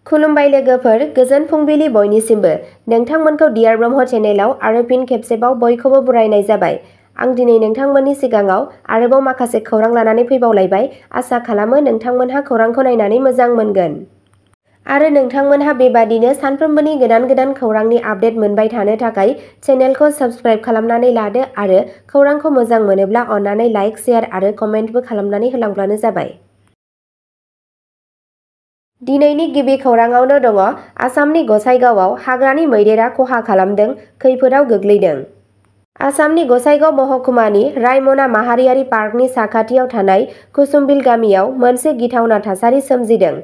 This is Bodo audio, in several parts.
खुलुमबाय लोगोफोर, गोजोन फुंबिलि बयनिसिमबो। नोंथांमोनखौ डियार ब्रह्म चेनेलाव आरो फिन खेबसेबाव बयखौबो बरायनाय जाबाय। आं दिनै नोंथांमोननि सिगाङाव आरोबाव माखासे खौरां लानानै फैबावलायबाय। आसा खालामो नोंथांमोनहा खौरांखौ नायनानै मोजां मोनगोन। आरो नोंथांमोनहा बेबादिनो सानफ्रोमबोनि गोदान खौरांनि आपडेट मोनबाय थानो थाखाय चेनेलखौ साबस्क्राइब खालामनानै लादो आरो खौरांखौ मोजां मोनोब्ला अन्नानै लाइक, शेयार आरो कमेन्टबो खालामनानै होलांब्लानो जाबाय। दिनैनि गिबि खौराङावनो दङ, आसामनि गसाइगावआव हाग्रानि मैदेरा खहा खालामदों, खैफोदाव गोग्लैदों। आसामनि गसाइगाव महकुमानि रायमना माहारियारि पार्कनि साखाथियाव थानाय कुसुमबिल गामियाव मोनसे गिथावना थासारि सोमजिदों।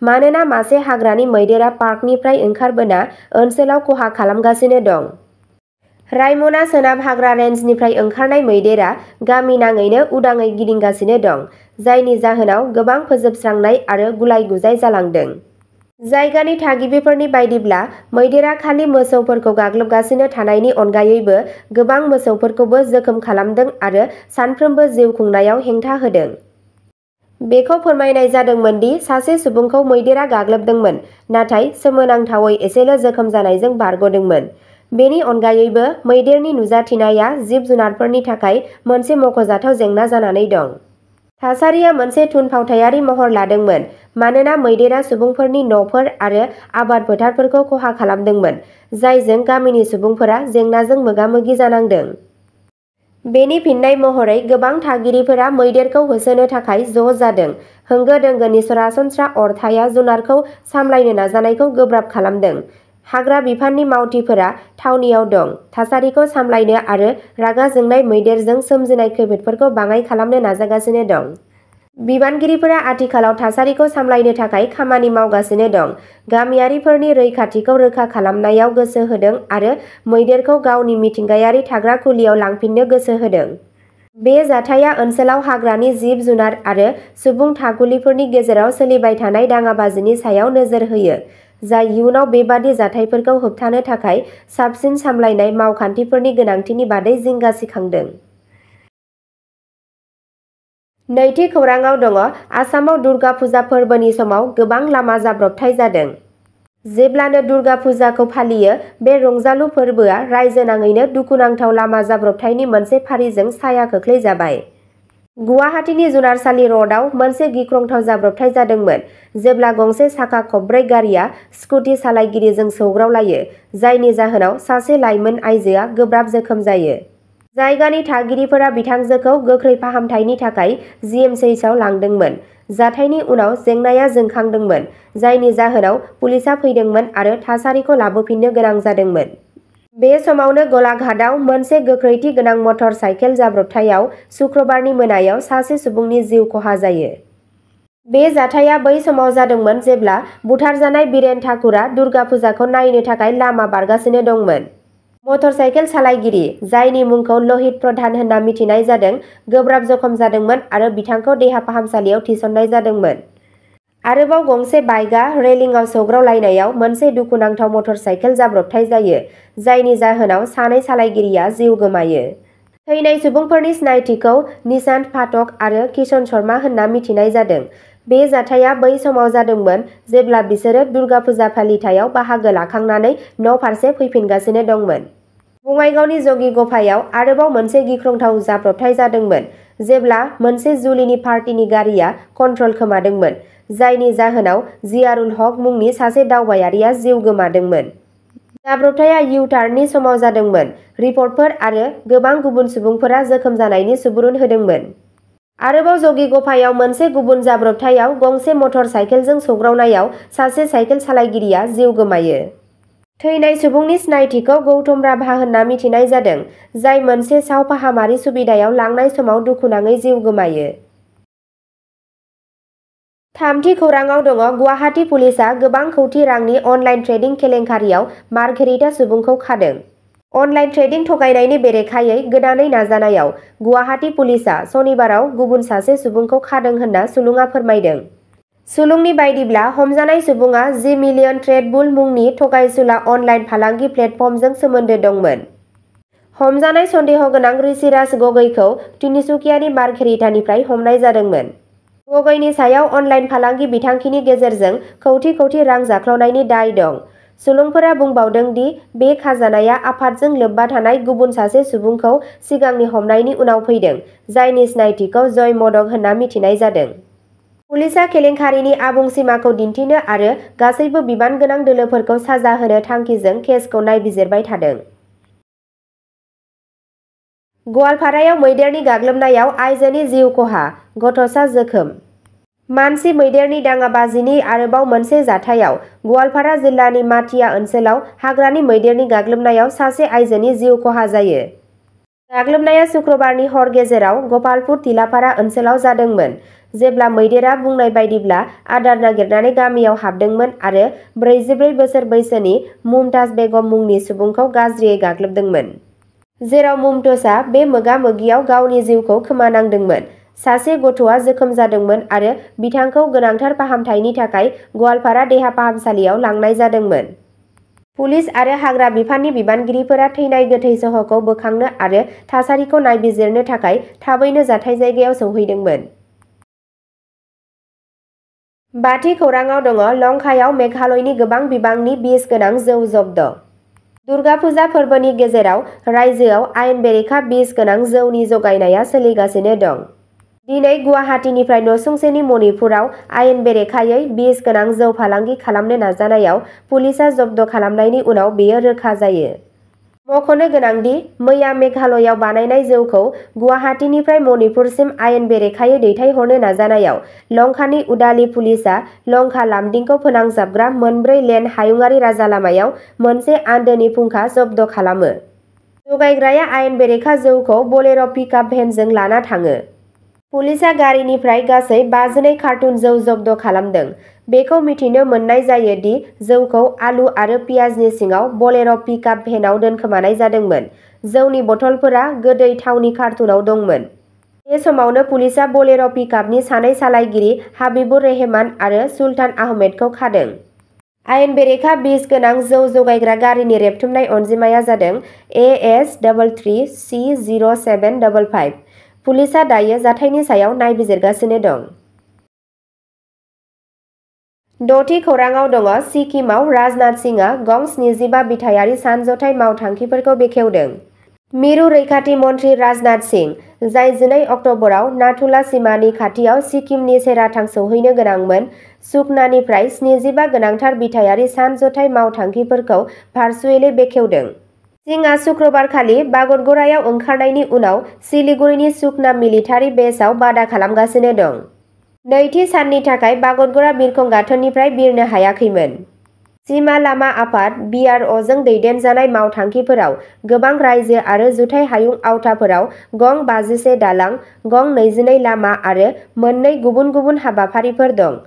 मानोना मासे हाग्रानि मैदेरा पार्कनिफ्राय ओंखारबोना ओनसोलाव खहा खालामगासिनो दं। रायमना सोनाब हाग्रा रेन्जनिफ्राय ओंखारनाय मैदेरा गामि नाङैनो उदाङै गिदिंगासिनो दं, जायनि जाहोनाव गोबां फोजोबस्रांनाय आरो गुलाय-गुजाय जालांदों। जायगानि थागिबिफोरनि बायदिब्ला, मैदेरा खालि मोसौफोरखौ गाग्लोबगासिनो थानायनि अनगायैबो गोबां मोसौफोरखौबो जोखोम खालामदों आरो सानफ्रोमबो जिउ खुंनायाव हेंथा होदों। बेखौ फोरमायनाय जादोंमोन दि सासे सुबुंखौ मैदेरा गाग्लोबदोंमोन, नाथाय सोमोनांथावै एसेल' जोखोम जानायजों बारग'दोंमोन। बेनि अनगायैबो मैदेरनि नुजाथिनाया जिब-जुनारफोरनि थाखाय मोनसे मख'जाथाव जेंना जानानै दं। थासारिया मोनसे थुनफावथायारि महर लादोंमोन मानोना मैदेरा सुबुंफोरनि न'फोर आरो आबाद फोथारफोरखौ खहा खालामदोंमोन, जायजों गामिनि सुबुंफोरा जेंनाजों मोगा-मोगि जानांदों। बेनि फिननाय महरै गोबां थागिरिफोरा मैदेरखौ होसोनो थाखाय ज' जादों। होंगो-दोंगोनि सरासनस्रा अरथाइया जुनारखौ सामलायनो नाजानायखौ गोब्राब खालामदों। हाग्रा बिफाननि मावथिफोरा थावनियाव दं, थासारिखौ सामलायनो आरो रागा जोंनाय मैदेरजों सोमजिनाय खैफोदफोरखौ बाङाइ खालामनो नाजागासिनो दं। बिबानगिरिफोरा आथिखालाव थासारिखौ सामलायनो थाखाय खामानि मावगासिनो दं, गामियारिफोरनि रैखाथिखौ रोखा खालामनायाव गोसो होदों आरो मैदेरखौ गावनि मिथिंगायारि थाग्रा खुलियाव लांफिननो गोसो होदों। बे जाथाया ओनसोलाव हाग्रानि जिब-जुनार आरो सुबुं थाखुलिफोरनि गेजेराव सोलिबाय थानाय दाङाबाजिनि सायाव नोजोर होयो, जाय इयुनाव बेबादि जाथायफोरखौ होबथानो थाखाय साबसिन सामलायनाय मावखान्थिफोरनि गोनांथिनि बादै जिंगा सिखांदों। नैथि खौराङाव दङ, आसामाव दुर्गा फुजा फोरबोनि समाव गोबां लामा जाब्रबथाय जादों। जेब्लानो दुर्गा फुजाखौ फालियो, बे रंजालु फोरबोआ रायजो नाङैनो दुखुनांथाव लामा जाब्रबथायनि मोनसे फारिजों साया खोख्लैजाबाय। गुवाहाटीनि जुनारसालि र'डआव मोनसे गिख्रंथाव जाब्रबथाय जादोंमोन, जेब्ला गंसे साखा खबब्रै गारिआ स्कुटि सालायगिरिजों सौग्रावलायो, जायनि जाहोनाव सासे लाइमोन आइजोआ गोब्राब जोखोम जायो। जायगानि थागिरिफोरा बिथांजोखौ गोख्रै फाहामथायनि थाखाय जिएमएइचआव लांदोंमोन। जाथायनि उनाव जेंनाया जोंखांदोंमोन, जायनि जाहोनाव पुलिसआ फैदोंमोन आरो थासारिखौ लाबोफिननो गोनां जादोंमोन। बे समावनो गलाघाटआव मोनसे गोख्रैथि गोनां मटर साइकेल जाब्रबथायाव सुक्रुबारनि मोनायाव सासे सुबुंनि जिउ खहा जायो। बे जाथाया बै समाव जादोंमोन जेब्ला बुथारजानाय बीरेन ठाकुरआ दुर्गा फुजाखौ नायनो थाखाय लामा बारगासिनो दंमोन। मटर साइकेल सालायगिरि, जायनि मुंखौ लहित प्रधान होनना मिथिनाय जादों, गोब्राब जखम जादोंमोन आरो बिथांखौ देहा फाहामसालियाव थिसननाय जादोंमोन। आरोबाव गंसे बाइकआ रेलिंआव सौग्रावलायनायाव मोनसे दुखुनांथाव मटर साइकेल जाब्रबथाय जायो, जायनि जाहोनाव सानै सालायगिरिया जिउ गोमायो। थैनाय सुबुंफोरनि सिनायथिखौ निशांत पाठक आरो किशन शर्मा होनना मिथिनाय जादों। बे जाथाया बै समाव जादोंमोन जेब्ला बिसोरो दुर्गा फुजा फालिथायाव बाहागो लाखांनानै न'फारसे फैफिनगासिनो दंमोन। बङाइगावनि जगिगफायाव आरोबाव मोनसे गिख्रंथाव जाब्रबथाय जादोंमोन, जेब्ला मोनसे जुलिनि पार्टिनि गारिआ कन्ट्रल खोमादोंमोन, जायनि जाहोनाव जियारुल हक मुंनि सासे दावबायारिया जिउ गोमादोंमोन। जाब्रबथाया इउ-टार्ननि समाव जादोंमोन। रिपर्टफोर आरो गोबां गुबुन सुबुंफोरा जोखोम जानायनि सुबुरुन होदोंमोन। आरोबाव जगिगफायाव मोनसे गुबुन जाब्रबथायाव गंसे मटर साइकेलजों सौग्रावनायाव सासे साइकेल सालायगिरिया जिउ गोमायो। थैनाय सुबुंनि सिनायथिखौ गौतम राभा होनना मिथिनाय जादों, जाय मोनसे सावफाहामारि सुबिदायाव लांनाय समाव दुखुनाङै जिउ गोमायो। थामथि खौराङाव दङ, गुवाहाटी पुलिसआ गोबां कौटि रांनि अनलाइन ट्रेडिं केलेंकारियाव मार्घेरिटा सुबुंखौ खादों। अनलाइन ट्रेडिं थगायनायनि बेरेखायै गोदानै नाजानायाव गुवाहाटी पुलिसआ सनिबाराव गुबुन सासे सुबुंखौ खादों होनना सुलुंआ फोरमायदों। सुलुंनि बायदिब्ला, हमजानाय सुबुङा जि मिलियन ट्रेडबुल मुंनि थगायसुला अनलाइन फालांगि प्लेटफर्मजों सोमोन्दो दंमोन। हमजानाय सन्देहगोनां ऋषिराज गगैखौ तिनसुकियानि मार्घेरिटानिफ्राय हमनाय जादोंमोन। गगैनि सायाव अनलाइन फालांगि बिथांखिनि गेजेरजों कौटि कौटि रां जाख्ल'नायनि दाय दं। सुलुंफोरा बुंबावदों दि बे खाजानाया आफादजों लोब्बा थानाय गुबुन सासे सुबुंखौ सिगांनि हमनायनि उनाव फैदों, जायनि सिनायथिखौ जय मदक होनना मिथिनाय जादों। पुलिसआ केलेंकारिनि आबुं सिमाखौ दिन्थिनो आरो गासैबो बिबान गोनां दोलोफोरखौ साजा होनो थांखिजों केसखौ नायबिजिरबाय थादों। गवालपारायाव मैदेरनि गाग्लोबनायाव आइजोनि जिउ खहा, गथ'सा जोखोम। मानसि मैदेरनि दाङाबाजिनि आरोबाव मोनसे जाथायाव गवालपारा जिल्लानि माथिया ओनसोलाव हाग्रानि मैदेरनि गाग्लोबनायाव सासे आइजोनि जिउ खहा जायो। गाग्लोबनाया शुक्रबारनि हर गेजेराव गपालपुर तिलापारा ओनसोलाव जादोंमोन, जेब्ला मैदेरा बुंनाय बायदिब्ला आदार नागिरनानै गामियाव हाबदोंमोन आरो 44 बोसोर बैसोनि मुमताज बेगम मुंनि सुबुंखौ गाज्रियै गाग्लोबदोंमोन। जेराव मुमताजआ बे मोगा-मोगियाव गावनि जिउखौ खोमानांदोंमोन। सासे गथ'आ जोखोम जादोंमोन आरो बिथांखौ गोनांथार फाहामथायनि थाखाय गवालपारा देहा फाहामसालियाव लांनाय जादोंमोन। पुलिस आरो हाग्रा बिफाननि बिबानगिरिफोरा थैनाय गोथै सह'खौ बोखांनो आरो थासारिखौ नायबिजिरनो थाखाय थाबैनो जाथाय जायगायाव सौहैदोंमोन। बाथि खौराङाव दङ लंकायाव मेघालयनि गोबां बिबांनि बिस गोनां जौ जब्द। दुर्गा फुजा फोरबोनि गेजेराव रायजोआव आयेन बेरेखा बिस गोनां जौनि जगायनाया सोलिगासिनो दं। दिनै गुवाहाटीनिफ्राय नसुंसेनि मणिपुराव आयेन बेरेखायै बिस गोनां जौ फालांगि खालामनो नाजानायाव पुलिसआ जब्द खालामनायनि उनाव बेयो रोखा जायो। मख'नो गोनांदि मैया मेघालयआव बानायनाय जौखौ गुवाहाटीनिफ्राय मणिपुरसिम आयेन बेरेखायै दैथायहरनो नाजानायाव लंकानि उदालि पुलिसआ लंका लामदिंखौ फोनांजाबग्रा मोनब्रै लेन हायुंआरि राजालामायाव मोनसे आन्दोनि फुंखा जब्द खालामो। जगायग्राया आयेन बेरेखा जौखौ बलेर' पिकआप भेनजों लाना थाङो। पुलिसआ गारिनिफ्राय गासै 52 कार्टुन जौ जब्द खालामदों। बेखौ मिथिनो मोननाय जायो दि जौखौ आलु आरो पियाजनि सिङाव बलेर' पिकआप भेनआव दोनखोमानाय जादोंमोन। जौनि बथलफोरा गोदै थावनि कार्टुनाव दंमोन। बे समावनो पुलिसआ बलेर' पिकआपनि सानै सालायगिरि हाबिबुर रेहमान आरो सुल्तान आहमेदखौ खादों। आयेन बेरेखा बिस गोनां जौ जगायग्रा गारिनि रेबथुमनाय अनजिमाया जादों AS33C0755। पुलिसआ दायो जाथायनि सायाव नायबिजिरगासिनो दं। द'थि खौराङाव दङ सिक्किमाव राजनाथ सिंहआ गं 75 बिथायारि सानज'थाइ मावथांखिफोरखौ बेखेवदों। मिरु रैखाथि मन्थ्रि राजनाथ सिंह, जाय 12 अक्ट'बराव नाथुला सिमानि खाथियाव सिक्किमनि सेराथां सौहैनो गोनांमोन, सुकनानिफ्राय 75 गोनांथार बिथायारि सानज'थाइ मावथांखिफोरखौ भार्चुएलि बेखेवदों। सिंहआ शुक्रबारखालि बागडगरायाव ओंखारनायनि उनाव सिलिगुरिनि सुकना मिलिटारि बेसआव बादा खालामगासिनो दं। नैथि साननि थाखाय बागडगरा बिरखं गाथोननिफ्राय बिरनो हायाखैमोन। सिमा लामा आफाद (BRO) जों दैदेनजानाय मावथांखिफोराव गोबां रायजो आरो जुथाइ हायुं आवथाफोराव गं 51 दालां, गं 22 लामा आरो मोननै गुबुन गुबुन हाबाफारिफोर दं।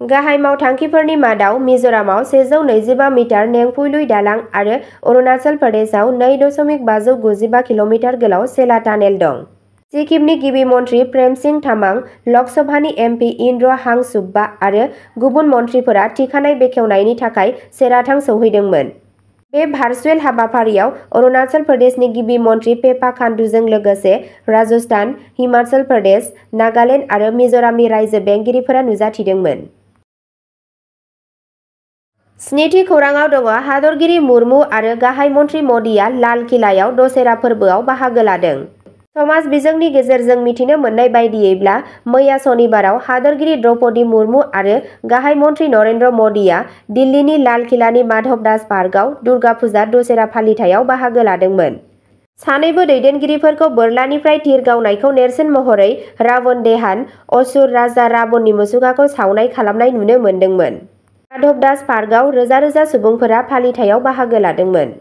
गाहाय मावथांखिफोरनि मादाव मिज'रामाव 125 मिटार नेंफुइलुइ दालां आरो अरुणाचल प्रदेशआव 2.595 किल'मिटार गोलाव सेला टानेल दं। सिक्किमनि गिबि मन्थ्रि प्रेम सिंह तामां, लकसभानि MP इन्द्र हांसुग्बा आरो गुबुन मन्थ्रिफोरा थिखानाय बेखेवनायनि थाखाय सेराथां सौहैदोंमोन। बे भार्चुएल हाबाफारियाव अरुणाचल प्रदेशनि गिबि मन्थ्रि पेमा खांडुजों लोगोसे राजस्थान, हिमाचल प्रदेश, नागालेन्ड आरो मिज'रामनि रायजो बेंगिरिफोरा नुजाथिदोंमोन। स्निथि खौराङाव दङ हादरगिरि मुर्मु आरो गाहाय मन्थ्रि मदिआ लाल किलायाव दशेरा फोरबोआव बाहागो लादों। समाज बिजोंनि गेजेरजों मिथिनो मोननाय बायदियैब्ला मैया सनिबाराव हादरगिरि द्रौपदी मुर्मु आरो गाहाय मन्थ्रि नरेन्द्र मदिआ दिल्लीनि लाल किलानि माधव दास पार्कआव दुर्गा फुजा दशेरा फालिथायाव बाहागो लादोंमोन। सानैबो दैदेनगिरिफोरखौ बोरलानिफ्राय थिर गावनायखौ नेरसोन महरै रावण देहान, असुर राजा रावणनि मुसुखाखौ सावनाय खालामनाय नुनो मोन्दोंमोन। माधव दास पार्कआव रोजा रोजा सुबुंफोरा फालिथायाव बाहागो लादोंमोन।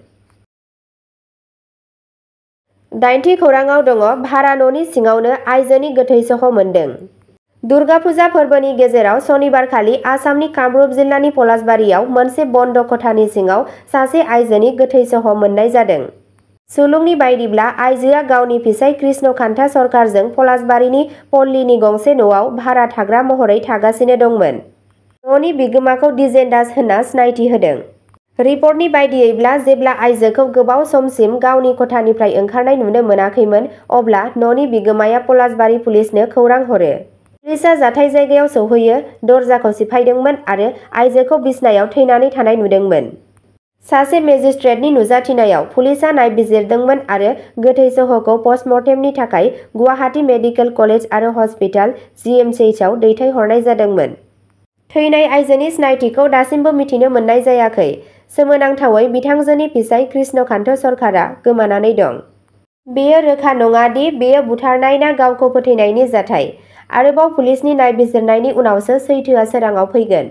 दाइनथि खौराङाव दङ भारा न'नि सिङावनो आइजोनि गोथै सह' मोन्दों। दुर्गा फुजा फोरबोनि गेजेराव सनिबारखालि आसामनि कामरुप जिल्लानि पलासबारियाव मोनसे बन्द खथानि सिङाव सासे आइजोनि गोथै सह' मोननाय जादों। सुलुंनि बायदिब्ला आइजोआ गावनि फिसाय कृष्णकान्ता सरकारजों पलासबारिनि पल्लीनि गंसे न'आव भारा थाग्रा महरै थागासिनो दंमोन। न'नि बिगोमाखौ दिजेन दास होनना सिनायथि होदों। रिपर्टनि बायदियैब्ला जेब्ला आइजोखौ गोबाव समसिम गावनि खथानिफ्राय ओंखारनाय नुनो मोनाखैमोन, अब्ला न'नि बिगोमाया पलासबारि पुलिसनो खौरां हरो। पुलिसा जाथाय जायगायाव सौहैयो, दरजाखौ सिफायदोंमोन आरो आइजोखौ बिसनायाव थैनानै थानाय नुदोंमोन। सासे मेजिस्ट्रेटनि नुजाथिनायाव पुलिसा नायबिजिरदोंमोन आरो गोथै सह'खौ पस्टमर्टेमनि थाखाय गुवाहाटी मेडिकेल कलेज आरो हस्पिटाल (GMCH) आव दैथायहरनाय जादोंमोन। थैनाय आइजोनि सिनायथिखौ दासिमबो मिथिनो मोननाय जायाखै। सोमोनांथावै बिथांजोनि फिसाय कृष्णकान्त सरकारा गोमानानै दं। बेयो रोखा नङा दि बेयो बुथारनाय ना गावखौ फोथैनायनि जाथाय। आरोबाव पुलिसनि नायबिजिरनायनि उनावसो सैथोआ सोराङाव फैगोन।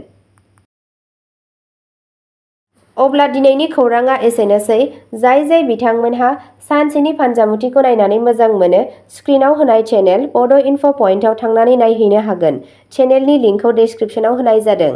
अब्ला दिनैनि खौरांआ एसेनोसै। जाय बिथांमोनहा सानसेनि फानजामुथिखौ नायनानै मोजां मोनो, स्क्रिनआव होनाय चेनेल बड' इनफ' पइन्टआव थांनानै नायहैनो हागोन। चेनेलनि लिंकखौ डेस्क्रिप्शनाव होनाय जादों।